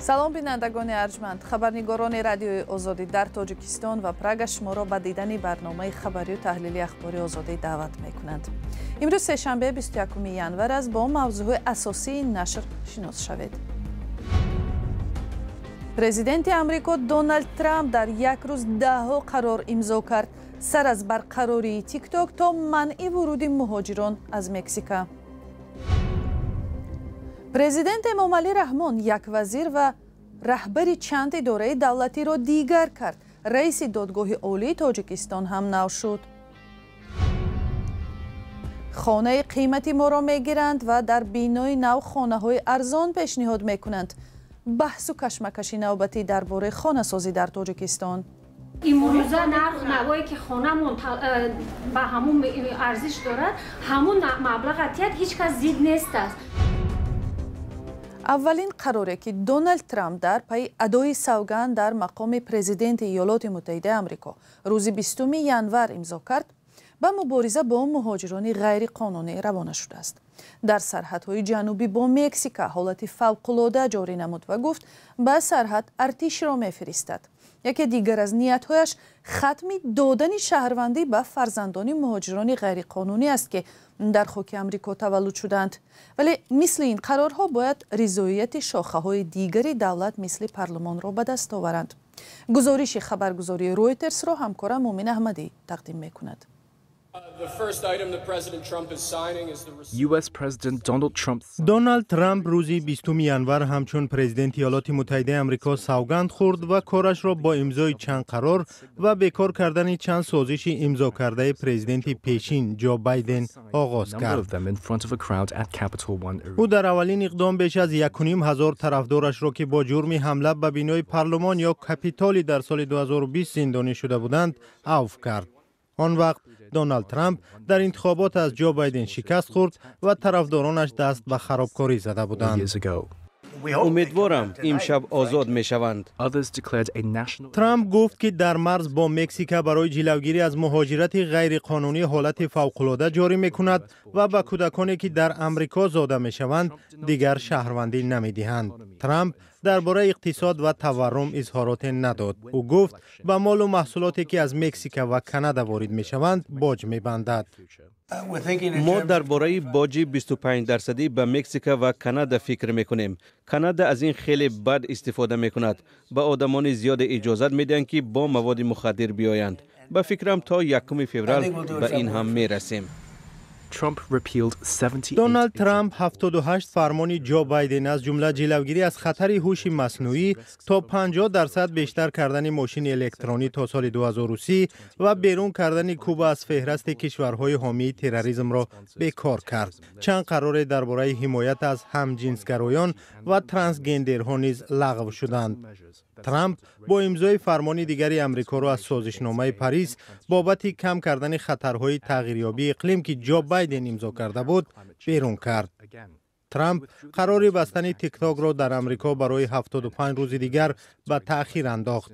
Салом, бинандагони арҷманд. Хабарнигорони Радиои Озодӣ дар Тоҷикистон ва Прага шуморо ба дидани барномаи хабарию таҳлили Ахбори Озодӣ даъват мекунанд. Имрӯз сешанбе, 21 январ аст. Бо мавзӯъҳои асосии нашр шинос шавед. Президенти Амрико Доналд Трамп дар як рӯз даҳҳо қарор имзо кард, сар аз барқарории Тикток то манъи вуруди муҳоҷирон аз Мексика. Президент Эмомалӣ Раҳмон як вазир ва раҳбари чанд идораи давлатиро дигар кард. Раиси Додгоҳи Олии Тоҷикистон ҳам нав шуд. Хонаи қимати моро мегиранд ва дар бинои нав хонаҳои арзон пешниҳод мекунанд. Баҳсу кашмакаши навбатӣ дар бораи хонасозӣ дар Тоҷикистон. Имрӯза нарх навое, ки хонамон ба ҳамун арзиш дорад, ҳамун маблағ атият, ҳеҷ кас зид нест аст. Аввалин қароре, ки Доналд Трамп дар пайи адои савганд дар мақоми президенти Иёлоти Муттаҳидаи Амрико рӯзи 20 январ имзо кард, ба мубориза бо муҳоҷирони ғайриқонунӣ равона шудааст. Дар сарҳадҳои ҷанубӣ бо Мексика ҳолати фавқулода ҷорӣ намуд ва гуфт, ба сарҳад артишро мефиристад. Яке дигар аз ниятҳояш хатми додани шаҳрвандӣ ба фарзандони муҳоҷирони ғайриқонунӣ аст, ки дар хоки Амрико таваллуд шудаанд. Вале мисли ин қарорҳо бояд ризоияти шохаҳои дигари давлат, мисли парлумонро ба даст оваранд. Гузориши хабаргузории Ройтерсро ҳамкорам Мумин Аҳмадӣ тақдим мекунад. Доналд Трамп рӯзи 20 январ ҳамчун президенти Иёлоти Муттаҳидаи Амрико савганд хӯрд ва корашро бо имзои чанд қарор ва бекор кардани чанд созиши имзокардаи президенти пешин Ҷо Байден оғоз кард. Ӯ дар аввалин иқдом беш аз 1500 тарафдорашро, ки бо ҷурми ҳамла ба бинои парлумон ё Капитолӣ дар соли 2020 зиндонӣ шуда буданд, авф кард. Он вақт Доналд Трамп дар интихобот аз Ҷо Байден шикаст хӯрд ва тарафдоронаш даст ба харобкорӣ зада буданд. Умедворам, имшаб озод мешаванд. Трамп гуфт, ки дар марз бо Мексика барои ҷилавгирӣ аз муҳоҷирати ғайриқонунӣ ҳолати фавқулода ҷорӣ мекунад ва ба кӯдаконе, ки дар Амрико зода мешаванд, дигар шаҳрвандӣ намедиҳанд. Трамп дар бораи иқтисод ва таваррум изҳороте надод. Ӯ гуфт, ба молу маҳсулоте, ки аз Мексика ва Канада ворид мешаванд, боҷ мебандад. Мо дар бораи боҷи 25-дарсадӣ ба Мексика ва Канада фикр мекунем. Канада аз ин хеле бад истифода мекунад. Ба одамони зиёде иҷозат медиҳанд, ки бо маводи мухаддир биёянд. Ба фикрам, то 1 феврал ба ин ҳам мерасем. Доналд Трамп 78 фармони Ҷо Байден, аз ҷумла ҷилавгирӣ аз хатари ҳуши маснуӣ, то 50% бештар кардани мошини электронӣ то соли 2030 ва берун кардани Куба аз феҳрасти кишварҳои ҳомии терроризмро бекор кард. Чанд қароре дар бораи ҳимоят аз ҳамҷинсгароён ва трансгендерҳо низ лағв шуданд. Трамп бо имзои фармони дигари Амрикоро аз созишномаи Парис бобати кам кардани хатарҳои тағйирёбии иқлим, ки Ҷо Байден имзо карда буд, берун кард. Трамп қарори бастани Тиктокро дар Амрико барои 75 рӯзи дигар ба таъхир андохт.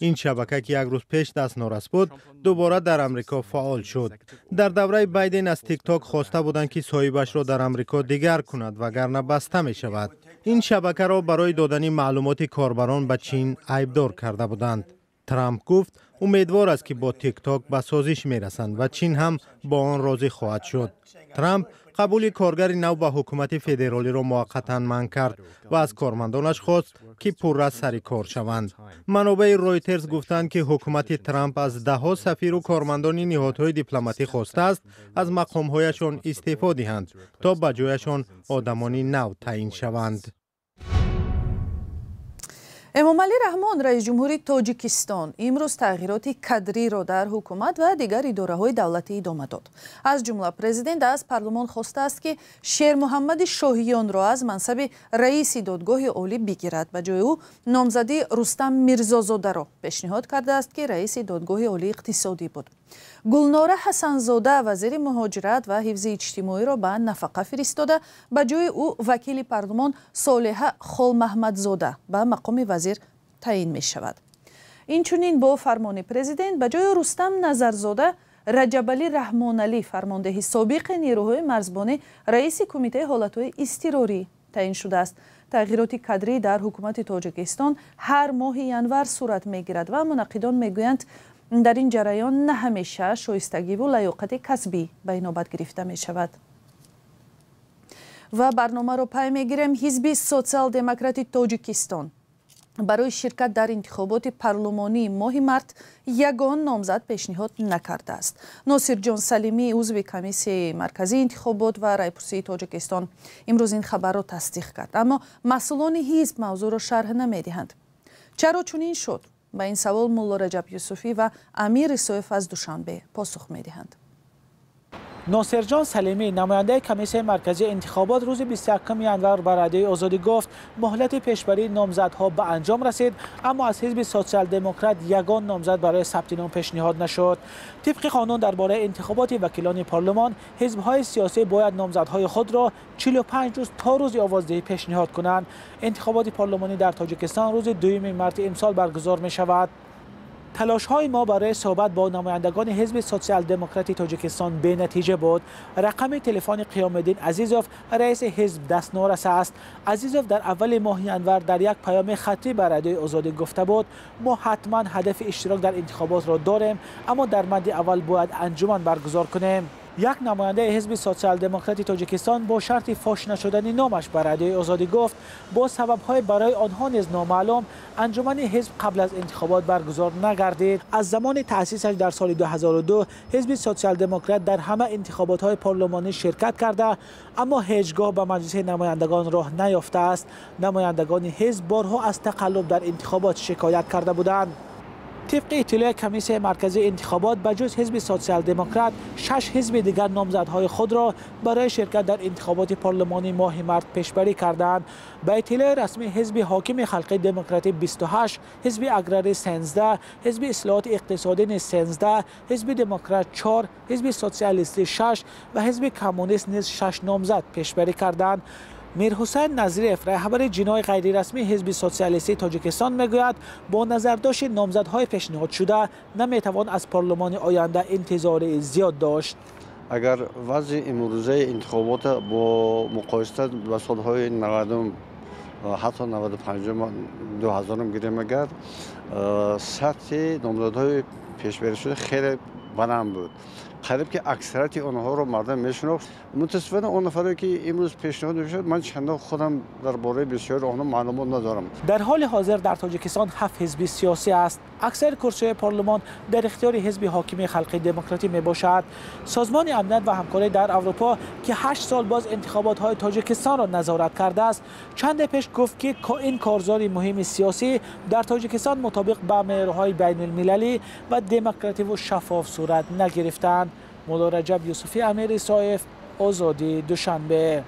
Ин шабака, ки як рӯз пеш дастнорас буд, дубора дар Амрико фаъол шуд. Дар давраи Байден аз Тикток хоста буданд, ки соҳибашро дар Амрико дигар кунад, вагарна баста мешавад. Ин шабакаро барои додани маълумоти корбарон ба Чин айбдор карда буданд. Трамп гуфт, умедвор аст, ки бо Тикток ба созиш мерасанд ва Чин ҳам бо он розӣ хоҳад шуд. Трамп қабули коргари нав ба ҳукумати федералиро муваққатан манъ кард ва аз кормандонаш хост, ки пурра сари кор шаванд. Манобаи Ройтерс гуфтанд, ки ҳукумати Трамп аз даҳҳо сафиру кормандони ниҳодҳои дипломатӣ хостааст, аз мақомҳояшон истеъфо диҳанд, то ба ҷояшон одамони нав таъин шаванд. Эмомалӣ Раҳмон, раисҷумҳури Тоҷикистон, имрӯз тағйироти кадриро дар ҳукумат ва дигар идораҳои давлатӣ идома дод. Аз ҷумла президент аз парлумон хостааст, ки Шермуҳаммади Шоҳиёнро аз мансаби раиси Додгоҳи Олӣ бигирад. Ба ҷои ӯ номзадии Рустам Мирзозодаро пешниҳод кардааст, ки раиси Додгоҳи Олии иқтисодӣ буд. Гулнора Ҳасанзода, вазири муҳоҷират ва ҳифзи иҷтимоиро ба нафақа фиристода, ба ҷои ӯ вакили парлумон Солиҳа Холмаҳмадзода ба мақоми вазир таъин мешавад. Инчунин бо фармони президент ба ҷои Рустам Назарзода Раҷабалӣ Раҳмоналӣ, фармондеҳи собиқи нерӯҳои марзбонӣ, раиси Кумитаи ҳолатҳои изтирорӣ Таъин шудааст. Тағйироти кадрӣ дар ҳукумати Тоҷикистон ҳар моҳи январ сурат мегирад ва мунаққидон мегӯянд, дар ин ҷараён на ҳамеша шоистагиву лаёқати касбӣ ба инобат гирифта мешавад. Ва барномаро пай мегирем. Ҳизби Социал-демократи Тоҷикистон барои ширкат дар интихоботи парлумонии моҳи март ягон номзад пешниҳод накардааст. Носирҷон Салимӣ, узви Комиссияи марказии интихобот ва райпурсии Тоҷикистон, имрӯз ин хабарро тасдиқ кард, аммо масъулони ҳизб мавзӯъро шарҳ намедиҳанд. Чаро чунин шуд? Ба ин савол Мулло Раҷаб Юсуфӣ ва Амир Исоев аз Душанбе посух медиҳанд. Носирҷон Салимӣ, намояндаи Комиссияи марказии интихобот, рӯзи 21 январ ба Радиои Озодӣ гуфт, муҳлати пешбарии номзадҳо ба анҷом расид, аммо аз ҳизби Социал-демократ ягон номзад барои сабти ном пешниҳод нашуд. Тибқи қонун дар бораи интихоботи вакилони парлумон, ҳизбҳои сиёсӣ бояд номзадҳои худро 45 рӯз то рӯзи овоздиҳӣ пешниҳод кунанд. Интихоботи парлумонӣ дар Тоҷикистон рӯзи 2 марти имсол баргузор мешавад. Талошҳои мо барои суҳбат бо намояндагони ҳизби Социал-демократи Тоҷикистон бенатиҷа буд. Рақами телефони Қиёмиддин Азизов, раиси ҳизб, дастнорас аст. Азизов дар аввали моҳи январ дар як паёми хаттӣ ба Радиои Озодӣ гуфта буд, мо ҳатман ҳадафи иштирок дар интихоботро дорем, аммо дар мадди аввал бояд анҷуман баргузор кунем. Як намояндаи ҳизби Социал-демократи Тоҷикистон бо шарти фош нашудани номаш ба Радиои Озодӣ гуфт, бо сабабҳои барои онҳо низ номаълум анҷумани ҳизб қабл аз интихобот баргузор нагардид. Аз замони таъсисаш дар соли 2002 ҳизби Социал-демократ дар ҳама интихоботҳои парлумонӣ ширкат карда, аммо ҳеҷ гоҳ ба Маҷлиси намояндагон роҳ наёфтааст. Намояндагони ҳизб борҳо аз тақаллуб дар интихобот шикоят карда буданд. Тибқи иттилои Комиссияи марказии интихобот, ба ҷуз ҳизби Социал-демократ, 6 ҳизби дигар номзадҳои худро барои ширкат дар интихоботи парлумонии моҳи март пешбарӣ карданд. Ба иттилои расмӣ, ҳизби ҳокими Халқи демократӣ 28, ҳизби аграрӣ 13, ҳизби ислоҳоти иқтисодӣ низ 13, ҳизби демократ 4, ҳизби социалистӣ 6 ва ҳизби коммунист низ 6 номзад пешбарӣ карданд. Мирҳусайн Назриев, раҳбари ҷинои ғайрирасмии ҳизби Социалистии Тоҷикистон, мегӯяд, бо назардошти номзадҳои пешниҳодшуда наметавон аз парлумони оянда интизори зиёд дошт. Агар вазъи имрӯзаи интихобота бо муқоиса ба солҳои 90 ҳатто 95 2000 гирем, агар сатҳи номзадҳои пешбаришуда хеле баланд буд. Қариб ки аксарияти онҳоро мардум мешинохт. Мутаассифона, он нафаре ки имрӯз пешниҳод мешавад, ман чандон худам дар бораи бисёри онҳо маълумот надорам. Дар ҳоли ҳозир дар Тоҷикистон 7 ҳизби сиёсӣ аст. Аксари курсиҳои парлумон дар ихтиёри ҳизби ҳокими Халқи демократӣ мебошад. Созмони Амният ва ҳамкорӣ дар Аврупо, ки 8 сол боз интихоботҳои Тоҷикистонро назорат кардааст, чанде пеш гуфт, ки ин корзори муҳими сиёсӣ дар Тоҷикистон мутобиқ ба меъёрҳои байналмилалӣ ва демокративу шаффоф сурат нагирифтаанд. Мулло Раҷаб Юсуфӣ, Амир Исоев, Озодӣ, Душанбе.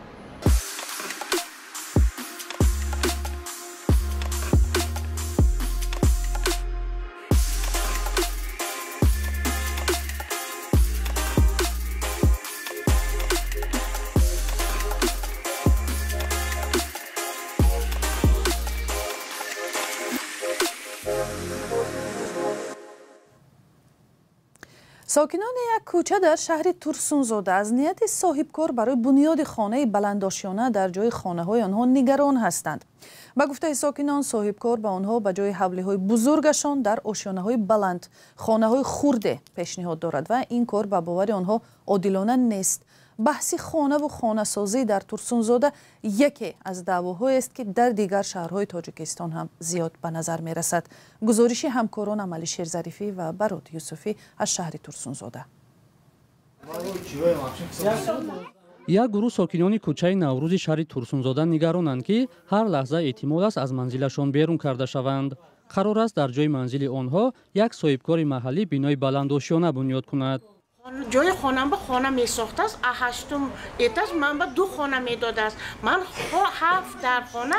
Сокинони як кӯча дар шаҳри Турсунзода аз нияти соҳибкор барои бунёди хонаи баландошёна дар ҷои хонаҳои онҳо нигарон ҳастанд. Ба гуфтаи сокинон, соҳибкор ба онҳо ба ҷои ҳавлиҳои бузургашон дар ошёнаҳои баланд хонаҳои хурде пешниҳод дорад ва ин кор ба бовари онҳо одилона нест. Баҳси хонаву хонасозӣ дар Турсунзода яке аз даъвоҳоест, ки дар дигар шаҳрҳои Тоҷикистон ҳам зиёд ба назар мерасад. Гузориши ҳамкорон Амали Шерзарифӣ ва Барот Юсуфӣ аз шаҳри Турсунзода. Як гурӯҳ сокинони кӯчаи Наврӯзи шаҳри Турсунзода нигаронанд, ки ҳар лаҳза эҳтимол аст аз манзилашон берун карда шаванд. Қарор аст дар ҷои манзили онҳо як соҳибкори маҳаллӣ бинои баландошёна бунёд кунад. Ҷои хонам ба хона месохтааст, ҳаштум этаж ман ба 2 хона медодааст. Ман 7 дар хона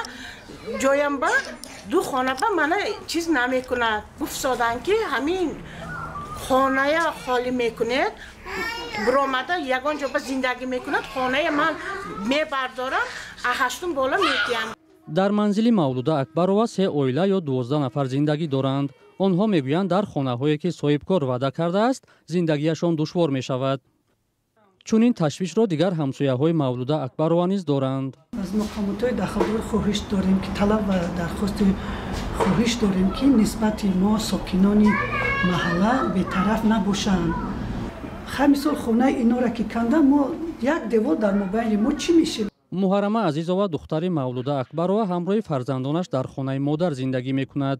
ҷоям ба 2 хона ба мана чиз намекунад. Гуфтоданд, ки ҳамин хоная холӣ мекунед, биромада ягон ҷо ба зиндагӣ мекунад, хоная ман мебардорам, ҳаштум боло метиҳам. Дар манзили Мавлуда Акбарова 3 оила ё 12 нафар зиндагӣ доранд. Онҳо мегӯянд, дар хонаҳое ки соҳибкор ваъда кардааст, зиндагиашон душвор мешавад. Чунин ташвишро дигар ҳамсояҳои Мавлуда Акбарова низ доранд. Аз мақомотҳои дахлдор хоҳиш дорем, ки талаб ва дархости хоҳиш дорем, ки нисбати мо сокинони маҳалла бетараф набошанд. Мисол, хонаи инора ки канда, мо як девор дар мобайни мо чӣ мешем? Муҳаррама Азизова, духтари Мавлуда Акбарова, ҳамроҳи фарзандонаш дар хонаи модар зиндагӣ мекунад.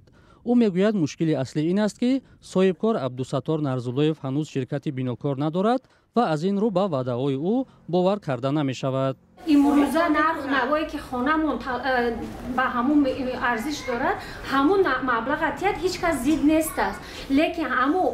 Ӯ мегӯяд, мушкили аслӣ ин аст, ки соҳибкор Абдусаттор Нарзуллоев ҳанӯз ширкати бинокор надорад ва аз ин рӯ ба ваъдаҳои ӯ бовар карда намешавад. Имрӯза нарх навое ки хонамон ба ҳамун арзиш дорад, ҳамун маблаға тият, ҳеҷ кас зид нест аст, лекин ҳамун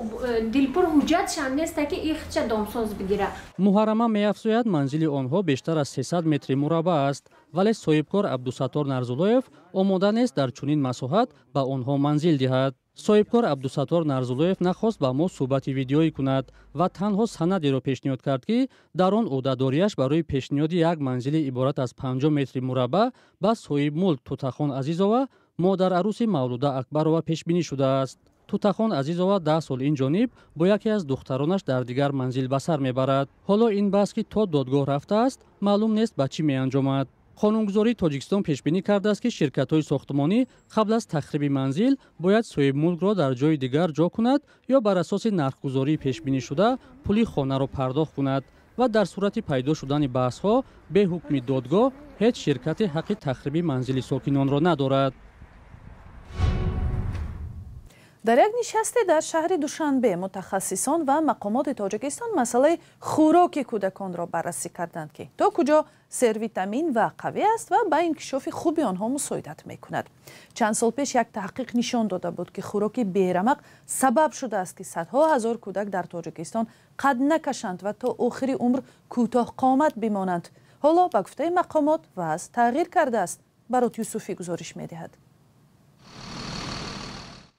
дилпур ҳуҷҷатшам неста, ки ихча домсоз бигирад. Муҳаррама меафзояд, манзили онҳо бештар аз 300 метри мураббаъ аст, вале соҳибкор Абдусаттор Нарзуллоев омода нест дар чунин масоҳат ба онҳо манзил диҳад. Соҳибкор Абдусаттор Нарзуллоев нахост ба мо суҳбати видеоӣ кунад ва танҳо санадеро пешниҳод кард, ки дар он ӯҳдадориаш барои пешниҳоди як манзили иборат аз 50 метри мураббаъ ба соҳибмулк Тутахон Азизова, модарарӯси Мавлуда Акбарова, пешбинӣ шудааст. Тутахон Азизова 10 сол ин ҷониб бо яке аз духтаронаш дар дигар манзил ба сар мебарад. Ҳоло ин баҳс, ки то додгоҳ рафтааст, маълум нест ба чӣ меанҷомад. Қонунгузории Тоҷикистон пешбинӣ кардааст, ки ширкатҳои сохтмонӣ қабл аз тахриби манзил бояд соҳибмулкро дар ҷои дигар ҷо кунад ё бар асоси нархгузории пешбинишуда пули хонаро пардохт кунад ва дар сурати пайдо шудани баҳсҳо бе ҳукми додгоҳ ҳеҷ ширкате ҳаққи тахриби манзили сокинонро надорад. Дар як нишасте дар шаҳри Душанбе мутахассисон ва мақомоти Тоҷикистон масъалаи хӯроки кӯдаконро баррасӣ карданд, ки то куҷо сервитамин ва қавӣ аст ва ба инкишофи хуби онҳо мусоидат мекунад. Чанд сол пеш як таҳқиқ нишон дода буд, ки хӯроки берамақ сабаб шудааст, ки садҳо ҳазор кӯдак дар Тоҷикистон қад накашанд ва то охири умр кӯтоҳқомат бимонанд. Ҳоло ба гуфтаи мақомот вазъ тағйир кардааст. Барот Юсуфӣ гузориш медиҳад.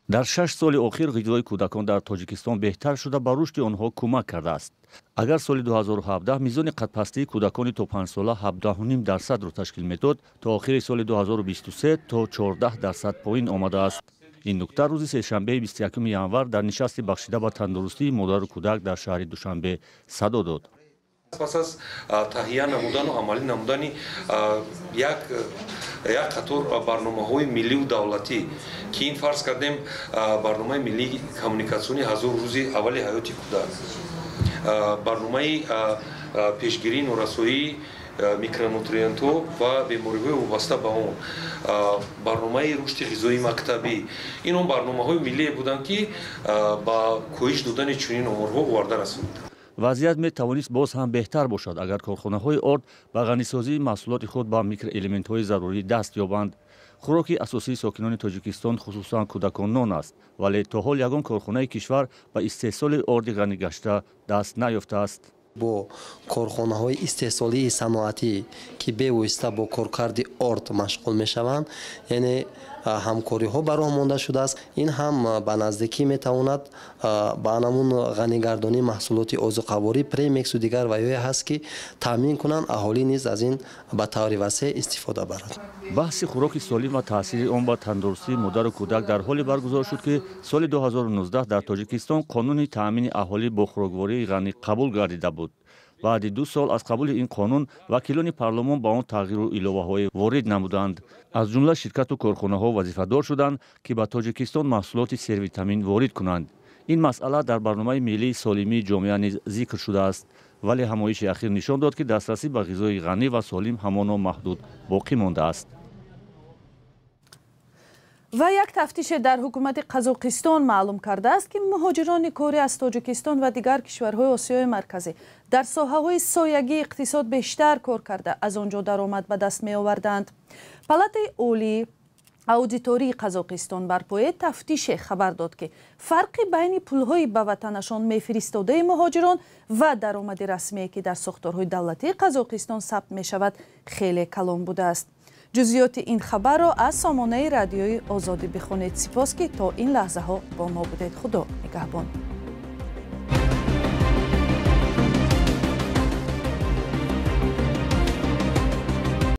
Дар 6 соли охир ғизои кӯдакон дар Тоҷикистон беҳтар шуда, ба рушди онҳо кӯмак кардааст. Агар соли 2017 мизони қадпастии кӯдакони то 5 сола 17,5%-ро ташкил медод, то охири соли 2023 то 14% поин омадааст. Ин нукта рӯзи сешанбеи 21 январ дар нишасти бахшида ба тандурустии модару кӯдак дар шаҳри Душанбе садо дод. Пас аз таҳия намудану амалӣ намудани як қатор барномаҳои миллию давлатӣ, ки ин фарз кардем барномаи миллии коммуникатсиони 1000 рӯзи аввали ҳаёти кӯдак, барномаи пешгирии норасоии микронутриентҳо ва бемориҳои вобаста ба он, барномаи рушди ғизои мактабӣ, ин он барномаҳои миллие буданд, ки ба коҳиш додани чунин оморҳо оварда расонид. Вазъият метавонист боз ҳам беҳтар бошад, агар корхонаҳои орд ба ғанисозии маҳсулоти худ ба микроэлементҳои зарурӣ даст ёбанд. Хӯроки асосии сокинони Тоҷикистон, хусусан кӯдакон, нон аст, вале то ҳол ягон корхонаи кишвар ба истеҳсоли орди ғанигашта даст наёфтааст. Бо корхонаҳои истеҳсолии саноатӣ, ки бевосита бо коркарди орд машғул мешаванд, яъне ҳамкориҳо ба роҳ монда шудааст. Ин ҳам ба наздикӣ метавонад ба анамун ғанигардонии маҳсулоти озуқаворӣ, премиксу дигар ваёе ҳаст, ки таъмин кунанд, аҳолӣ низ аз ин ба таври васеъ истифода барад. Баҳси хӯроки солим ва таъсири он ба тандурустии модару кӯдак дар ҳоле баргузор шуд, ки соли 2019 дар Тоҷикистон қонуни таъмини аҳолӣ бо хӯроквории ғанӣ қабул гардида буд. Баъди 2 сол аз қабули ин қонун вакилони парлумон ба он тағйиру иловаҳое ворид намуданд. Аз ҷумла ширкату корхонаҳо вазифадор шуданд, ки ба Тоҷикистон маҳсулоти сервитамин ворид кунанд. Ин масъала дар барномаи миллии солимии ҷомеа низ зикр шудааст, вале ҳамоиши ахир нишон дод, ки дастрасӣ ба ғизои ғанӣ ва солим ҳамоно маҳдуд боқӣ мондааст. Ва як тафтише дар ҳукумати Қазоқистон маълум кардааст, ки муҳоҷирони корӣ аз Тоҷикистон ва дигар кишварҳои Осиёи Марказӣ дар соҳаҳои соягии иқтисод бештар кор карда, аз он ҷо даромад ба даст меоварданд. Палатаи олии аудитории Қазоқистон бар пояи тафтише хабар дод, ки фарқи байни пулҳои ба ватанашон мефиристодаи муҳоҷирон ва даромади расмие, ки дар сохторҳои давлатии Қазоқистон сабт мешавад, хеле калон будааст. Ҷузъиёти ин хабарро аз сомонаи радиои Озодӣ бихонед. Сипос, ки то ин лаҳзаҳо бо мо будед. Худо нигаҳбон.